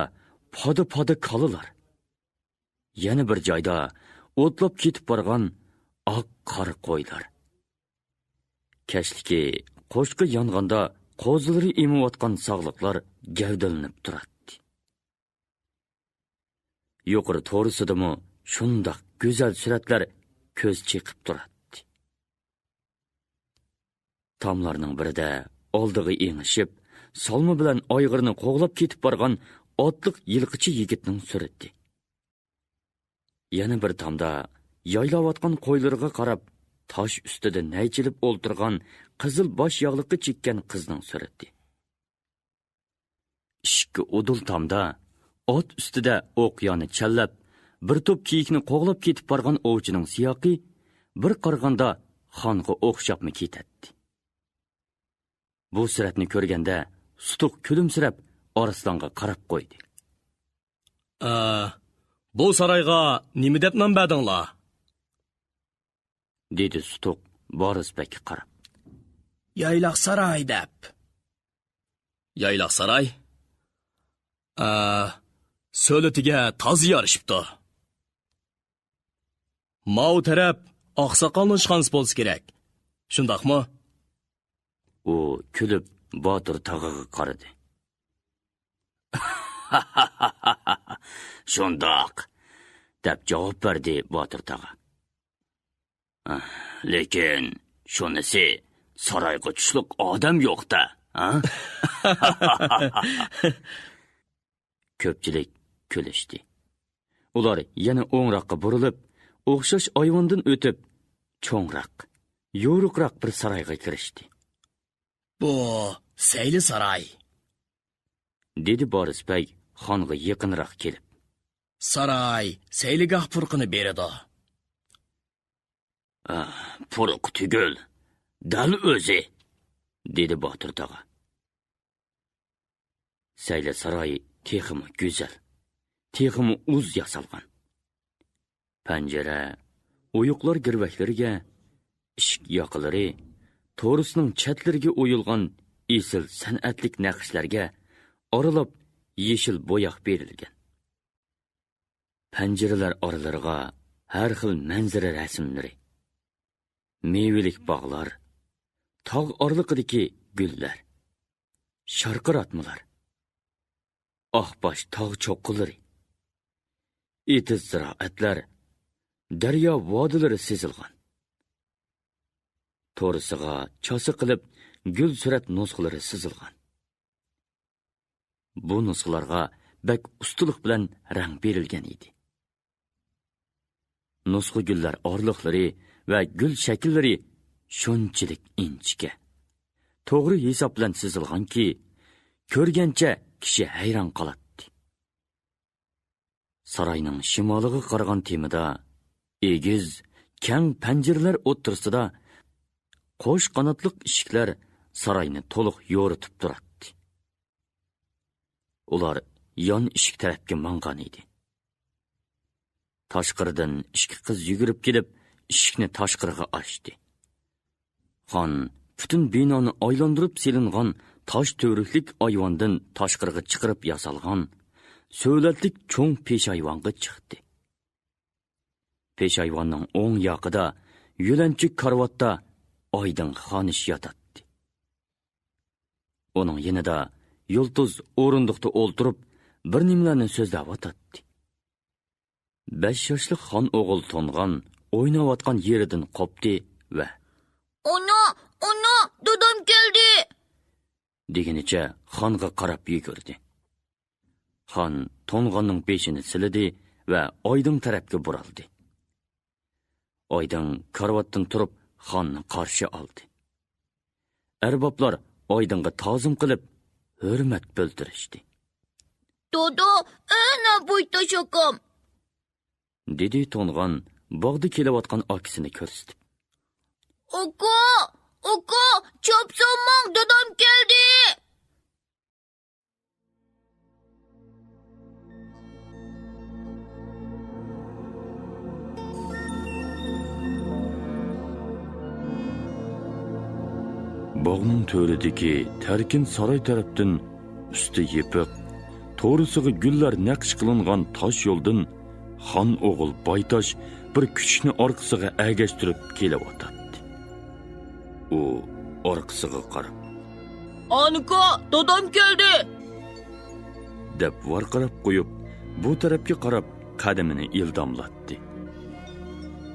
پادا-پادا كالىلار، يەنە بىر جايدا ئوتلاپ كېتىپ بارغان ئاق قارا قويلار. كەچلىكى قوشقا يانغاندا قوزىلىرى ئېمىۋاتقان ساغلىقلار گەۋدىلىنىپ تۇراتتى. يۇقىرى تورۇسىدىمۇ شۇنداق گۈزەل سۈرەتلەر كۆز چېقىپ تۇراتتى. تاملارنىڭ بىرىدە ئالدىغا ئېڭىشىپ، سالما بىلەن ئايغىرنى قوغلاپ كېتىپ بارغان ئاتلىق يىلقىچى يىگىتنىڭ سۈرىتى. يەنە بىر تامدا يايلاۋاتقان قويلىرىغا قاراپ، تاش ئۈستىدە نەي چېلىپ ئولتۇرغان قىزىل باش ياغلىقى چېككەن قىزنىڭ سۈرىتى. ئىككى ئۇدۇل تامدا ئات ئۈستىدە ئوق يانى چەللەپ، بىر توپ كېيىكنى قوغلاپ كېتىپ بارغان ئوۋچىنىڭ سىياقى بىر قارىغاندا خانغا ئوخشاپمۇ كېتەتتى. بۇ سۈرەتنى كۆرگەندە سۇتۇق كۈلۈمسىرەپ ئارسلانغا قاراپ قويدى. ئە، بۇ سارايغا نېمە دەپ نام بەردىڭلار؟ دېدى سۇتۇق بارىس بەگكە قاراپ. يايلاق ساراي دەپ. يايلاق ساراي؟ ئە، سۆلىتىگە تازا يارىشىپتۇ. ماۋۇ تەرەپ ئاقساقالنىڭ ئىشخانىسى بولسا كېرەك. شۇنداقمۇ؟ ئۇ كۈلۈپ باتۇر تاغىغا قارىدى. شۇنداق، دەپ جاۋاب بەردى باتۇر تاغا. لېكىن شۇنىسى، سارايغا چۈشلۈك ئادەم يوق-دە، ھە؟ كۆپچىلىك كۈلۈشتى. ئۇلار يەنە ئوڭراققا بۇرۇلۇپ، ئوخشاش ئايۋاندىن ئۆتۈپ، چوڭراق، يورۇقراق بىر سارايغا كىرىشتى. بۇ سەيلە ساراي. دېدى بارىس بەگ خانغا يېقىنراق كېلىپ. ساراي سەيلىگاھ پۇرىقىنى بېرىدۇ. ئا، پۇرىقى تۈگۈل، دەل ئۆزى، دېدى باتۇر تاغا. سەيلە ساراي تېخىمۇ گۈزەل، تېخىمۇ ئۇز ياسالغان. پەنجىرە، ئويۇقلار گىرۋەكلىرىگە، ئىشىك ياقىلىرى، تورۇسنىڭ چەتلىرىگە ئويۇلغان ئېسىل سەنئەتلىك نەقىشلەرگە ئارىلاپ يېشىل بوياق بېرىلگەن. پەنجىرىلەر ئارىلىرىغا ھەر خىل مەنزىرە رەسىملىرى، مېۋىلىك باغلار، تاغ ئارىلىقىدىكى گۈللەر، شارقىراتمىلار، ئاقباش تاغ چوققىلىرى، ئېتىز زىرائەتلەر، دەريا ۋادىلىرى سىزىلغان. تورۇسىغا چاسا قىلىپ گۈل سۈرەت نۇسخىلىرى سىزىلغان. بۇ نۇسخىلارغا بەك ئۇستىلىق بىلەن رەڭ بېرىلگەن ئىدى. نۇسخا گۈللەر ئارىلىقلىرى ۋە گۈل شەكىللىرى شۇنچىلىك ئىنچىكە، توغرا ھېساب بىلەن سىزىلغانكى، كۆرگەنچە كىشى ھەيران قالاتتى. ساراينىڭ شىمالىغا قارىغان تېمىدا ئېگىز، كەڭ پەنجىرىلەر ئوتتۇرىسىدا قوش قاناتلىق ئىشىكلەر ساراينى تولۇق يورۇتۇپ تۇراتتى. ئۇلار يان ئىشىك تەرەپكە ماڭغان ئىدى. تاشقىرىدىن ئىككى قىز يۈگۈرۈپ كېلىپ، ئىشىكنى تاشقىرىغا ئاچتى. خان پۈتۈن بىنانى ئايلاندۇرۇپ سېلىنغان تاش تۈۋرۈكلۈك ئايۋاندىن تاشقىرىغا چىقىرىپ ياسالغان سۆلەتلىك چوڭ پېشايۋانغا چىقتى. پېشايۋاننىڭ ئوڭ ياقىدا يۆلەنچۈك كارىۋاتتا ئايدىڭ خانىش ياتاتتى. ئۇنىڭ يېنىدا يۇلتۇز ئورۇندۇقتا ئولتۇرۇپ، بىر نېمىلەرنى سۆزلەۋاتاتتى. بەش ياشلىق خان ئوغۇل تونغان ئويناۋاتقان يېرىدىن قوپتى ۋە «ئانا، ئانا، دادام كەلدى!» دېگىنىچە خانغا قاراپ يۈگۈردى. خان تونغاننىڭ بېشىنى سىلىدى ۋە ئايدىڭ تەرەپكە بۇرالدى. ئايدىڭ كارىۋاتتىن تۇرۇپ خاننى قارشى ئالدى. ئەربابلار ئايدىڭغا تازىم قىلىپ، ھۆرمەت بىلدۈرۈشتى. «دادا، ئەنە بويتاش ئاكام!» دېدى تونغان باغدا كېلىۋاتقان ئاكىسىنى كۆرسىتىپ. «ئاكا، ئاكا، چاپسان ماڭ، دادام كەلدى!» باغنىڭ تۆرىدىكى تەركىن ساراي تەرەپتىن ئۈستى يېپىق، تورۇسىغا گۈللەر نەقىش قىلىنغان تاش يولدىن خان ئوغۇل بايتاش بىر كۈچۈكنى ئارقىسىغا ئەگەشتۈرۈپ كېلىۋاتاتتى. ئۇ ئارقىسىغا قاراپ، «ئانىكا، دادام كەلدى!» دەپ ۋارقىراپ قويۇپ، بۇ تەرەپكە قاراپ قەدىمىنى ئىلداملاتتى.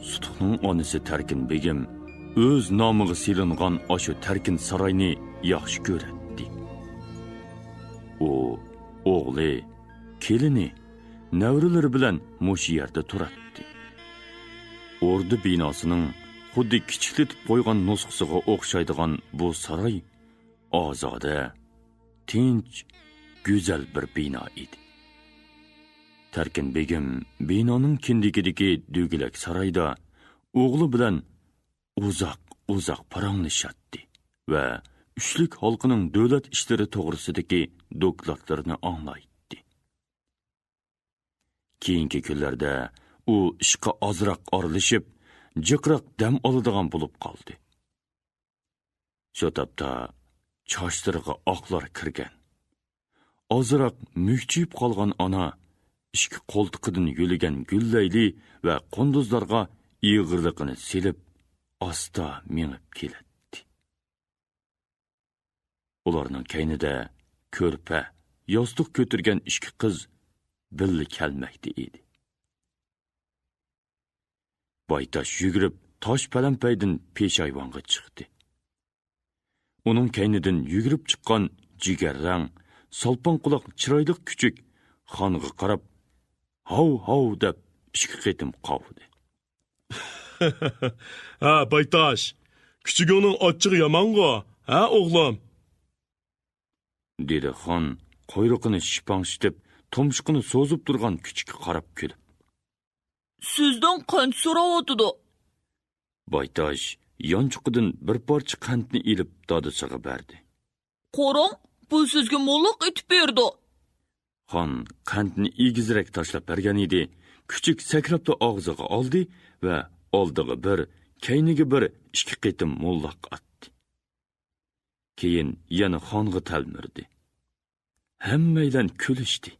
سۇتۇقنىڭ ئانىسى تەركىن بېگىم ئۆز نامىغا سېلىنغان ئاشۇ تەركىن ساراينى ياخشى كۆرەتتى. ئۇ ئوغلى، كېلىنى، نەۋرىلىرى بىلەن مۇشۇ يەردە تۇراتتى. ئوردا بىناسىنىڭ خۇددى كىچىكلىتىپ قويغان نۇسخىسىغا ئوخشايدىغان بۇ ساراي ئازادە، تىنچ، گۈزەل بىر بىنا ئىدى. تەركىن بېگىم بىنانىڭ كىندىكىدىكى دۆگىلەك سارايدا ئوغلى بىلەن ئۇزاق-ئۇزاق پاراڭلىشاتتى ۋە ئۈچلۈك ھالقىنىڭ دۆلەت ئىشلىرى توغرىسىدىكى دوكلاتلىرىنى ئاڭلايتتى. كېيىنكى كۈنلەردە ئۇ ئىشقا ئازراق ئارىلىشىپ، جىقراق دەم ئالىدىغان بولۇپ قالدى. شۇ تاپتا چاچلىرىغا ئاقلار كىرگەن، ئازراق مۈكچىيىپ قالغان ئانا ئىككى قولتۇقىدىن يۆلىگەن گۈل لەيلى ۋە قۇندۇزلارغا ئېغىرلىقىنى سېلىپ، ئاستا مېڭىپ كېلەتتى. ئۇلارنىڭ كەينىدە كۆرپە، ياستۇق كۆتۈرگەن ئىككى قىز بىللە كەلمەكتە ئىدى. بايتاش يۈگۈرۈپ تاش پەلەمپەيدىن پېشايۋانغا چىقتى. ئۇنىڭ كەينىدىن يۈگۈرۈپ چىققان جىگەررەڭ، سالپاڭ قۇلاق چىرايلىق كۈچۈك خانغا قاراپ، «ھاۋ، ھاۋ» دەپ ئىككى قېتىم قاۋىدى. ھە، بايتاش، كۈچۈكۈڭنىڭ ئاچچىقى يامانغۇ، ھە، ئوغلۇم؟ دېدى خان قۇيرۇقىنى شىپاڭشىتىپ، تۇمشۇقىنى سوزۇپ تۇرغان كۈچۈككە قاراپ كۈلۈپ. سىزدىن قانچە سوراۋاتىدۇ؟ بايتاش يانچۇقىدىن بىر پارچە قەنتنى ئېلىپ دادىسىغا بەردى. قاراڭ، بۇ سىزگە موللاق ئېتىپ بېرىدۇ. خان قەنتنى ئېگىزرەك تاشلاپ بەرگەن ئىدى، كۈچۈك سەكرەپلا ئاغزىغا ئالدى ۋە ئالدىغا بىر، كەينىگە بىر ئىككى قېتىم موللاق ئاتتى. كېيىن يەنە خانغا تەلمۈردى. ھەممەيلەن كۈلۈشتى.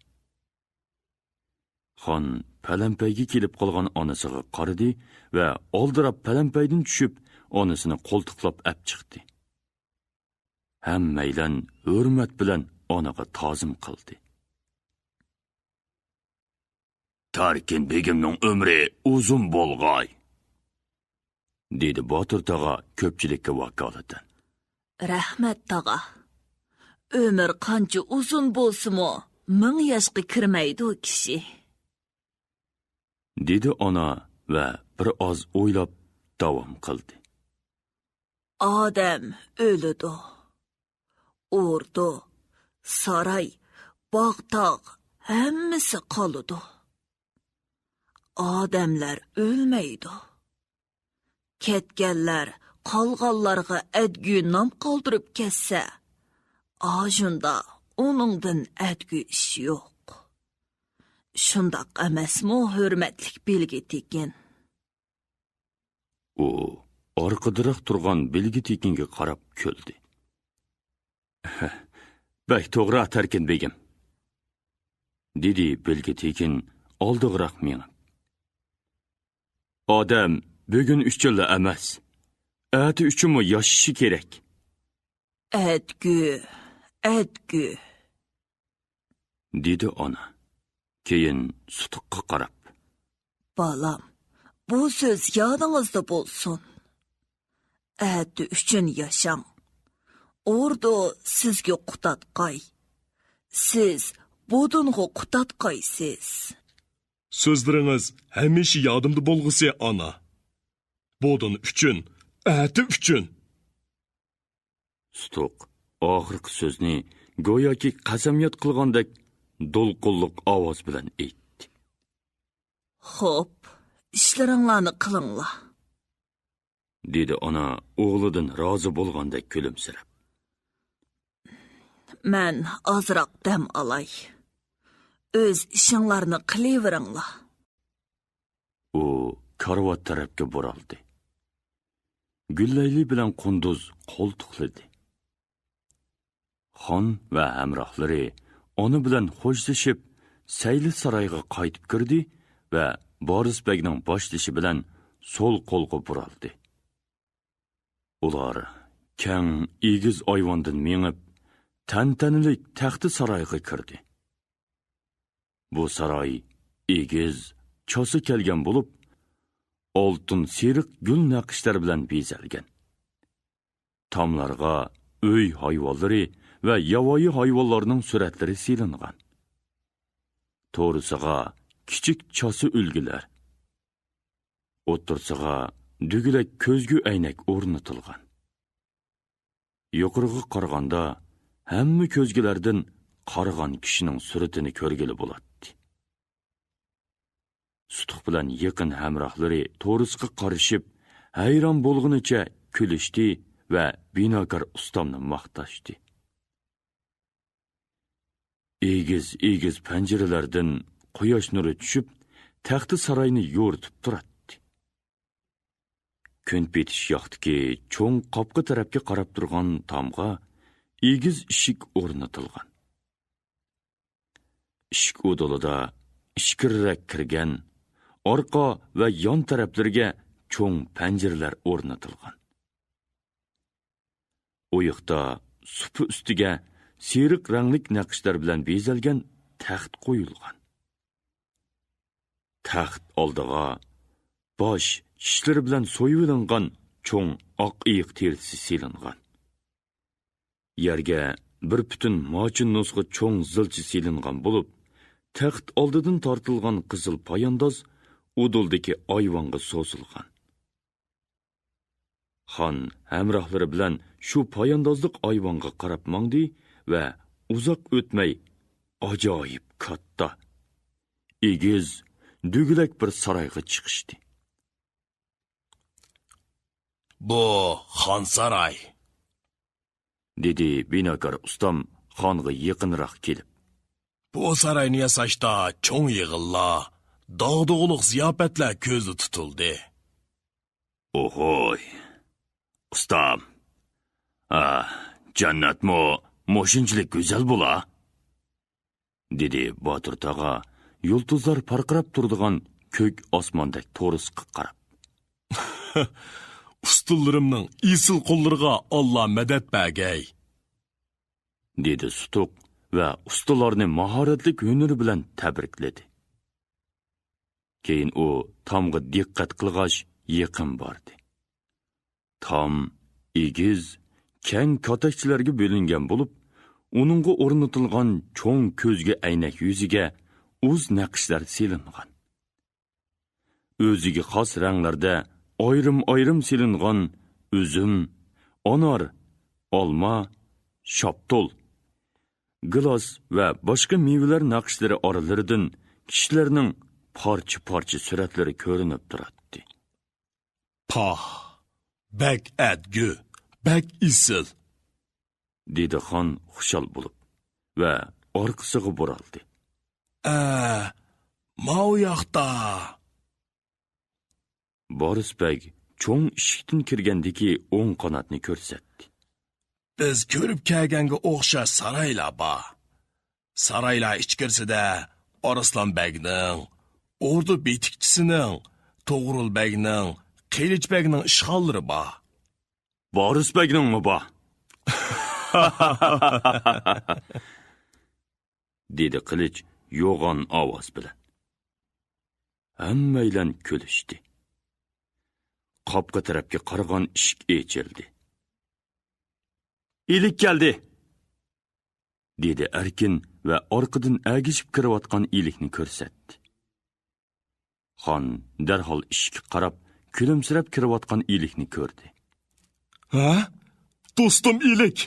خان پەلەمپەيگە كېلىپ قالغان ئانىسىغا قارىدى ۋە ئالدىراپ پەلەمپەيدىن چۈشۈپ، ئانىسىنى قولتۇقلاپ ئەپ چىقتى. ھەممەيلەن ھۆرمەت بىلەن ئانىغا تازىم قىلدى. تاركىن بېگىمنىڭ ئۆمرى ئۇزۇن بولغاي، دېدى باتۇر تاغا كۆپچىلىككە ۋاكالىتەن. رەھمەت، تاغا. ئۆمۈر قانچە ئۇزۇن بولسىمۇ، مىڭ ياشقا كىرمەيدۇ كىشى. دېدى ئانا ۋە بىر ئاز ئويلاپ داۋام قىلدى. ئادەم ئۆلىدۇ. ئوردۇ، ساراي، باغ-تاغ ھەممىسى قالىدۇ. ئادەملەر ئۆلمەيدۇ. كەتكەنلەر قالغانلارغا ئەتكۈ نام قالدۇرۇپ كەتسە، ئاشۇندا ئۇنىڭدىن ئەتكۈ ئىش يوق. شۇنداق ئەمەسمۇ، ھۆرمەتلىك بىلگە تېكىن؟ ئۇ ئارقىدىراق تۇرغان بىلگە تېكىنگە قاراپ كۈلدى. بەك توغرا، تاركىن بېگىم، دېدى بىلگە تېكىن ئالدىغىراق مېڭىپ. ئادەم بۈگۈن ئۈچۈنلا ئەمەس، ئەتە ئۈچۈنمۇ ياشىشى كېرەك. ئەتكۈ، ئەتكۈ، دېدى ئانا. كېيىن سۇتۇققا قاراپ. بالام، بۇ سۆز يادىڭىزدا بولسۇن. ئەتە ئۈچۈن ياشاڭ. ئوردۇ سىزگە قۇتادغاي. سىز بۇدۇنغا قۇتادغايسىز. سۆزلىرىڭىز ھەمىشە يادىمدا بولغۇسى، ئانا. بۇدۇن ئۈچۈن، ئەتە ئۈچۈن. سۇتۇق ئاخىرقى سۆزنى گوياكى قەسەمياد قىلغاندەك دولقۇنلۇق ئاۋاز بىلەن ئېيتتى. خوپ، ئىشلىرىڭلارنى قىلىڭلار، دېدى ئانا ئوغلىدىن رازى بولغاندەك كۈلۈمسىرەپ. مەن ئازراق دەم ئالاي. ئۆز ئىشىڭلارنى قىلىۋېرىڭلار. ئۇ كارىۋات تەرەپكە بۇرالدى. گۈللەيلى بىلەن قۇندۇز قولتۇقلىدى. خان ۋە ھەمراھلىرى ئانا بىلەن خوشلىشىپ، سەيلى سارايغا قايتىپ كىردى ۋە بارىس بەگنىڭ باشلىشى بىلەن سول قولغا بۇرالدى. ئۇلار كەڭ ئېگىز ئايۋاندىن مېڭىپ، تەنتەنىلىك تەختە سارايغا كىردى. بۇ ساراي ئېگىز، چاسا كەلگەن بولۇپ، ئالتۇن سېرىق گۈل نەقىشلەر بىلەن بېزەلگەن. تاملارغا ئۆي ھايۋانلىرى ۋە ياۋايى ھايۋانلارنىڭ سۈرەتلىرى سېلىنغان. تورۇسىغا كىچىك چاسا ئۈلگىلەر، ئوتتۇرىسىغا دۈگىلەك كۆزگۈ ئەينەك ئورنىتىلغان. يۇقىرىغا قارىغاندا، ھەممە كۆزگىلەردىن قارىغان كىشىنىڭ سۈرىتىنى كۆرگىلى بولاتتى. سۇتۇق بىلەن يېقىن ھەمراھلىرى تورۇسقا قارىشىپ، ھەيران بولغىنىچە كۈلۈشتى ۋە بىناكار ئۇستامنى ماختاشتى. ئېگىز-ئېگىز پەنجىرىلەردىن قۇياش نۇرى چۈشۈپ، تەختە ساراينى يورۇتۇپ تۇراتتى. كۈن پېتىش ياقتىكى چوڭ قاپقا تەرەپكە قاراپ تۇرغان تامغا ئېگىز ئىشىك ئورنىتىلغان. ئىشىك ئۇدۇلىدا ئىچكىرىرەك كىرگەن، ئارقا ۋە يان تەرەپلىرىگە چوڭ پەنجىرىلەر ئورنىتىلغان. ئۇيۇقتا سۇپا ئۈستىگە سېرىق رەڭلىك نەقىشلەر بىلەن بېزەلگەن تەخت قويۇلغان. تەخت ئالدىغا باش چىشلىرى بىلەن سويۇۋېلىنغان چوڭ ئاق ئېيىق تېرىسى سېلىنغان. يەرگە بىر پۈتۈن ماچىن نۇسخا چوڭ زىلچە سېلىنغان بولۇپ، تەخت ئالدىدىن تارتىلغان قىزىل پايانداز ئۇدۇلدىكى ئايۋانغا سوزۇلغان. خان ھەمراھلىرى بىلەن شۇ پاياندازلىق ئايۋانغا قاراپ ماڭدى ۋە ئۇزاق ئۆتمەي، ئاجايىپ كاتتا، ئېگىز، دۆگىلەك بىر سارايغا چىقىشتى. «بۇ خانساراي.» دېدى بىناكار ئۇستام خانغا يېقىنراق كېلىپ. «بۇ ساراينى ياساشتا چوڭ يىغىنلار، داغدۇغىلىق زىياپەتلەر كۆزدە تۇتۇلدى.» «ئوھوي، ئۇستام، ئا، جەننەتمۇ مۇشۇنچىلىك گۈزەل بولا؟» دېدى باتۇر تاغا يۇلتۇزلار پارقىراپ تۇرىدىغان كۆك ئاسماندەك تورۇسقا قاراپ. «ئۇستىلىرىمنىڭ ئېسىل قوللىرىغا ئاللا مەدەت بەرگەي.» دېدى سۇتۇق ۋە ئۇستىلارنى ماھارەتلىك ھۈنىرى بىلەن تەبرىكلىدى. كېيىن ئۇ تامغا دىققەت قىلغاچ يېقىن باردى. تام ئېگىز، كەڭ كاتەكچىلەرگە بۆلۈنگەن بولۇپ، ئۇنىڭغا ئورنىتىلغان چوڭ كۆزگە ئەينەك يۈزىگە ئۇز نەقىشلەر سېلىنغان. ئۆزىگە خاس رەڭلەردە ئايرىم-ئايرىم سېلىنغان ئۈزۈم، ئانار، ئالما، شاپتۇل، گىلاس ۋە باشقا مېۋىلەر نەقىشلىرى ئارىلىرىدىن كىشىلەرنىڭ پارچە-پارچە سۈرەتلىرى كۆرۈنۈپ تۇراتتى. «پاھ، بەك ئەتگۈ، بەك ئېسىل!» دېدى خان خۇشال بولۇپ ۋە ئارقىسىغا بۇرالدى. «ئە، ماۋۇ ياقتا!» بارىس بەگ چوڭ ئىشىكتىن كىرگەندىكى ئوڭ قاناتنى كۆرسەتتى. «بىز كۆرۈپ كەلگەنگە ئوخشاش سارايلار بار. سارايلار ئىچكىرىسىدە ئارسلان بەگنىڭ، ئوردا بېتىكچىسىنىڭ، توغرۇل بەگنىڭ، قىلىچ بەگنىڭ ئىشخانىلىرى بار.» «بارىس بەگنىڭمۇ بار؟» دېدى قىلىچ يوغان ئاۋاز بىلەن. ھەممەيلەن كۈلۈشتى. قاپقا تەرەپكە قارىغان ئىشىك ئېچىلدى. «ئىلىك كەلدى!» دېدى ئەركىن ۋە ئارقىدىن ئەگىشىپ كىرىۋاتقان ئىلىكنى كۆرسەتتى. خان دەرھال ئىشىككە قاراپ، كۈلۈمسىرەپ كىرىۋاتقان ئىلىكنى كۆردى. «ھە؟ دوستۇم ئىلىك!»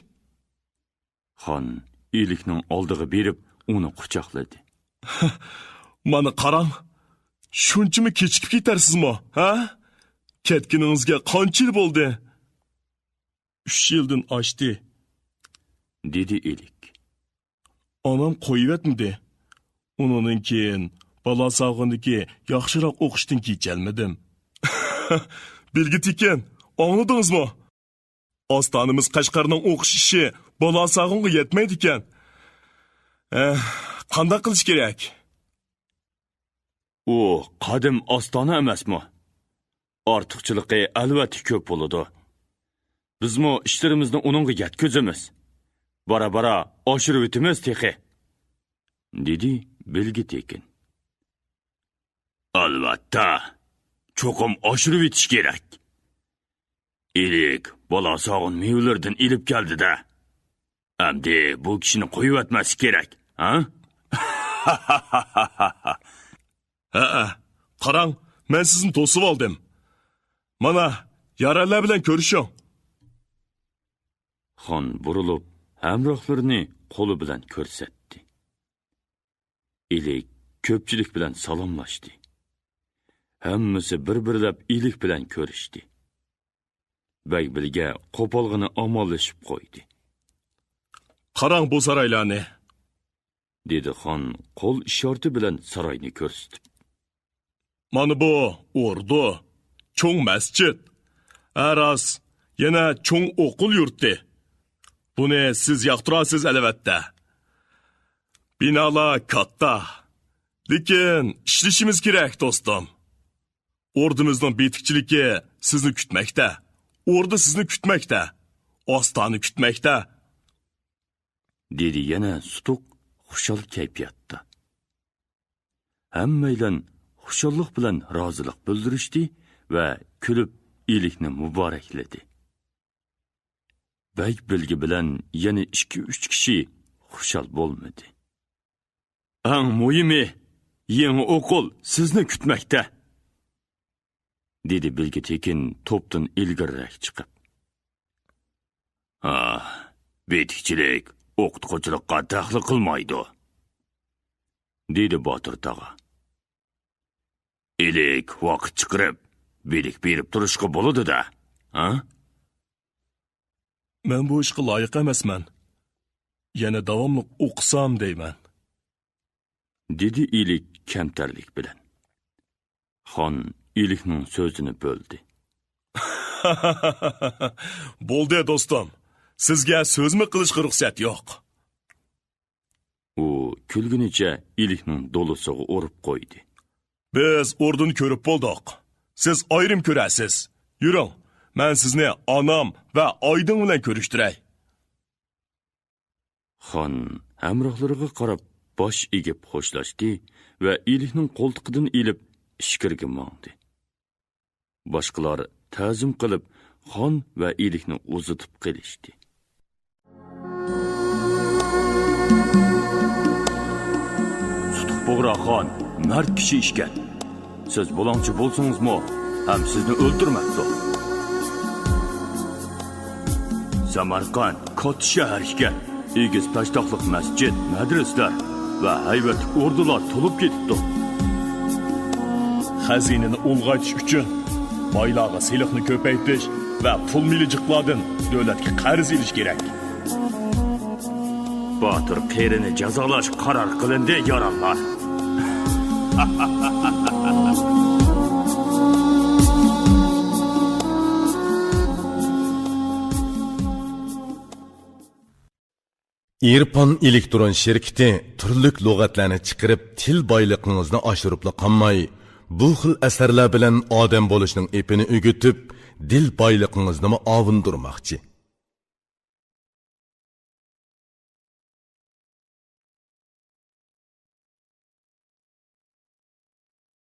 خان ئىلىكنىڭ ئالدىغا بېرىپ، ئۇنى قۇچاقلىدى. «مانا قاراڭ، شۇنچىمۇ كېچىكىپ كېتەرسىزمۇ، ھە؟ كەتكىنىڭىزگە قانچە يىل بولدى؟» «ئۈچ يىلدىن ئاشتى،» دېدى ئىلىك. «ئانام قويۇۋەتمىدى. ئۇنىڭدىن كېيىن بالا ساغۇندىكى ياخشىراق ئوقۇشتىن كېچەلمىدىم.» «بىلگە تېكىن، ئاڭلىدىڭىزمۇ؟ ئاستانىمىز قەشقەرنىڭ ئوقۇش ئىشى بالا ساغۇنغا يەتمەيدىكەن. ئەھ، قانداق قىلىش كېرەك؟» «ئۇ قەدىم ئاستانە ئەمەسمۇ؟ ئارتۇقچىلىقى ئەلۋەتتە كۆپ بولىدۇ. بىزمۇ ئىشلىرىمىزنى ئۇنىڭغا يەتكۈزىمىز. بارا-بارا ئاشۇرۇۋېتىمىز تېخى.» دېدى بىلگە تېكىن. «ئەلۋەتتە، چوقۇم ئاشۇرۇۋېتىش كېرەك. ئىلىك بالا ساغۇن مېۋىلىرىدىن ئېلىپ كەلدى-دە. ئەمدى بۇ كىشىنى قويۇۋەتمەسلىك كېرەك، ھە؟» «ھەئە، قاراڭ، مەن سىزنى توسۇۋالدىم. مانا، يارەنلەر بىلەن كۆرۈشۈڭ.» خان بۇرۇلۇپ، ھەمراھلىرىنى قولى بىلەن كۆرسەتتى. ئىلىك كۆپچىلىك بىلەن سالاملاشتى. ھەممىسى بىر-بىرلەپ ئىلىك بىلەن كۆرۈشتى. بەگ بىلگە قوپالغىنى ئامانلىشىپ قويدى. «قاراڭ بۇ سارايلارنى!» دېدى خان قول ئىشارىتى بىلەن ساراينى كۆرسىتىپ. «مانا بۇ ئوردۇ، چوڭ مەسچىت، ھە راست، يەنە چوڭ ئوقۇل يۇرتى. بۇنى سىز ياقتۇرارسىز ئەلۋەتتە. بىنالار كاتتا، لېكىن ئىشلىشىمىز كېرەك، دوستۇم. ئوردىمىزنىڭ بېتىكچىلىكى سىزنى كۈتمەكتە. ئوردا سىزنى كۈتمەكتە. ئاستانە كۈتمەكتە.» دېدى يەنە سۇتۇق خۇشال كەيپىياتتا. ھەممەيلەن خۇشاللىق بىلەن رازىلىق بىلدۈرۈشتى ۋە كۈلۈپ ئىلىكنى مۇبارەكلىدى. بەگ بىلگە بىلەن يەنە ئىككى-ئۈچ كىشى خۇشال بولمىدى. «ئەڭ مۇھىمى، يېڭى ئوقۇل سىزنى كۈتمەكتە.» دېدى بىلگە تېكىن توپتىن ئىلگىرىرەك چىقىپ. «ھا، بېتىكچىلىك ئوقۇتقۇچىلىققا دەخلى قىلمايدۇ، دېدى باتۇر تاغا. ئىلىك ۋاقىت چىقىرىپ، بىلىك بېرىپ تۇرۇشقا بولىدۇ-دە، ھە؟ مەن بۇ ئىشقا لايىق ئەمەسمەن. يەنە داۋاملىق ئوقۇسام دەيمەن. دېدى ئىلىك كەمتەرلىك بىلەن. خان ئىلىكنىڭ سۆزىنى بۆلدى. بولدى، دوستۇم. سىزگە سۆزمۇ قىلىشقا رۇخسەت يوق. ئۇ كۈلگىنىچە ئىلىكنىڭ دولىسىغا ئۇرۇپ قويدى. بىز ئوردىنى كۆرۈپ بولدۇق. سىز ئايرىم كۆرەرسىز. يۈرۈڭ، مەن سىزنى ئانام ۋە ئايدىڭ بىلەن كۆرۈشتۈرەي. خان ھەمراھلىرىغا قاراپ باش ئېگىپ خوشلاشتى ۋە ئىلىكنىڭ قولتۇقىدىن ئېلىپ ئىچكىرىگە ماڭدى. باشقىلار تەزىم قىلىپ، خان ۋە ئىلىكنى ئۇزىتىپ قېلىشتى. سۇتۇق بۇغراخان مەرد كىشى ئىكەن. سىز بۇلاڭچى بولسىڭىزمۇ، ھەم سىزنى ئۆلتۈرمەپتۇ. سەمەرقەنت كاتتا شەھەر ئىكەن. ئېگىز پەشتاقلىق مەسچىت، مەدرىسىلەر ۋە ھەيۋەتلىك ئوردىلار تولۇپ كېتىپتۇ. خەزىنىنى ئۇلغايتىش ئۈچۈن بايلارغا سېلىقنى كۆپەيتىش ۋە پۇل مىلىجىقلاردىن دۆلەتكە قەرز ئېلىش كېرەك. باتۇر قېرىنى جازالاش قارار قىلىندى، يارانلار. ئىرپان ئېلېكترون شىركىتى تۈرلۈك لۇغەتلەرنى چىقىرىپ، تىل بايلىقىڭىزنى ئاشۇرۇپلا قالماي، بۇ خىل ئەسەرلەر بىلەن ئادەم بولۇشنىڭ ئېپىنى ئۆگىتىپ، دىل بايلىقىڭىزنىمۇ ئاۋۇندۇرماقچى.